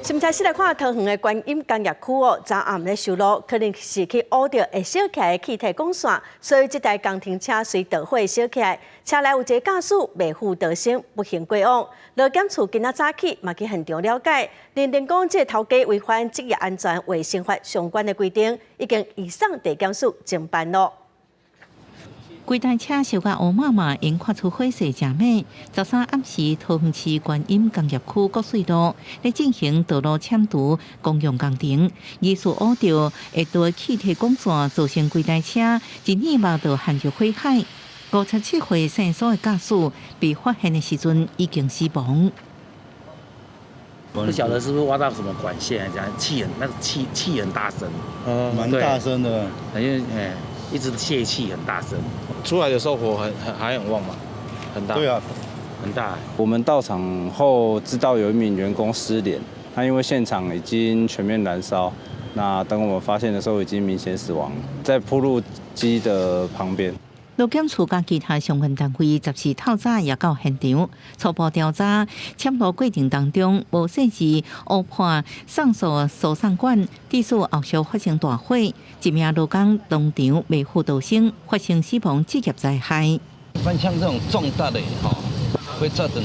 現在是來看桃園的觀音工業區哦，昨暗咧修路，可能是去挖著會燒起來的氣體管線，所以這台工程車隨著火燒起來，車內有一个駕駛未赴逃生，不幸過往。勞檢處今仔早起嘛去現場了解，認定講這个頭家違反職業安全衛生法相關的規定，已經移送地檢署偵辦囉。規台車燒甲烏麻麻，𪜶看出火勢誠猛。13暗時，桃園市觀音工業區國稅路咧進行道路撿除公用工程，疑似挖著會導氣體管線，造成規台車一意外就陷入火海。57歲姓蘇的駕駛被發現的時陣已經死亡。不曉得是不是挖到什麼管線，還是怎樣，氣很那個氣氣很大聲，嗯，蠻大聲的，因為一直洩氣很大聲。出來的時候火很很還很旺嘛，很大。對啊，很大。我們到場後知道有一名員工失聯，他因為現場已經全面燃燒，那等我們發現的時候已經明顯死亡，在鋪路機的旁邊。勞檢處佮其他相關單位14透早也到現場初步調查，撿路過程當中無設置烏破上溯輸送管，致使後續發生大火，一名勞工當場未赴逃生，發生死亡職業災害。一般像這種重大的哈，會造成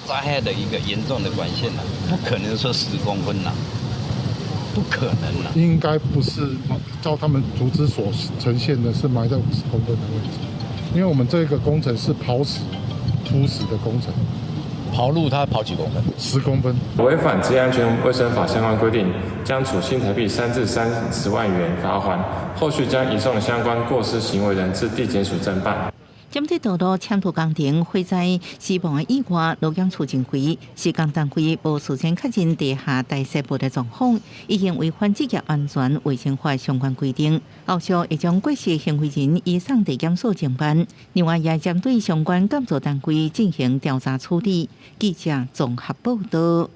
災害的一個嚴重的管線啦，不可能說10公分啦，不可能啦。應該不是照他們圖紙所呈現的，是埋在50公分的位置。因為我們這個工程是刨石鋪石的工程，刨路它刨幾公分？10公分。違反職業安全衛生法相關規定，將處新台幣3至30萬元罰鍰，後續將移送相關過失行為人至地檢署偵辦。針對道路撿除工程火災死亡的意外，勞檢處認為，施工單位無事先確認地下代謝物的狀況，已經違反職業安全衛生法相關規定。後續會將過失行為人移送地檢署偵辦，另外也針對相關建造單位進行調查處理。記者綜合報道。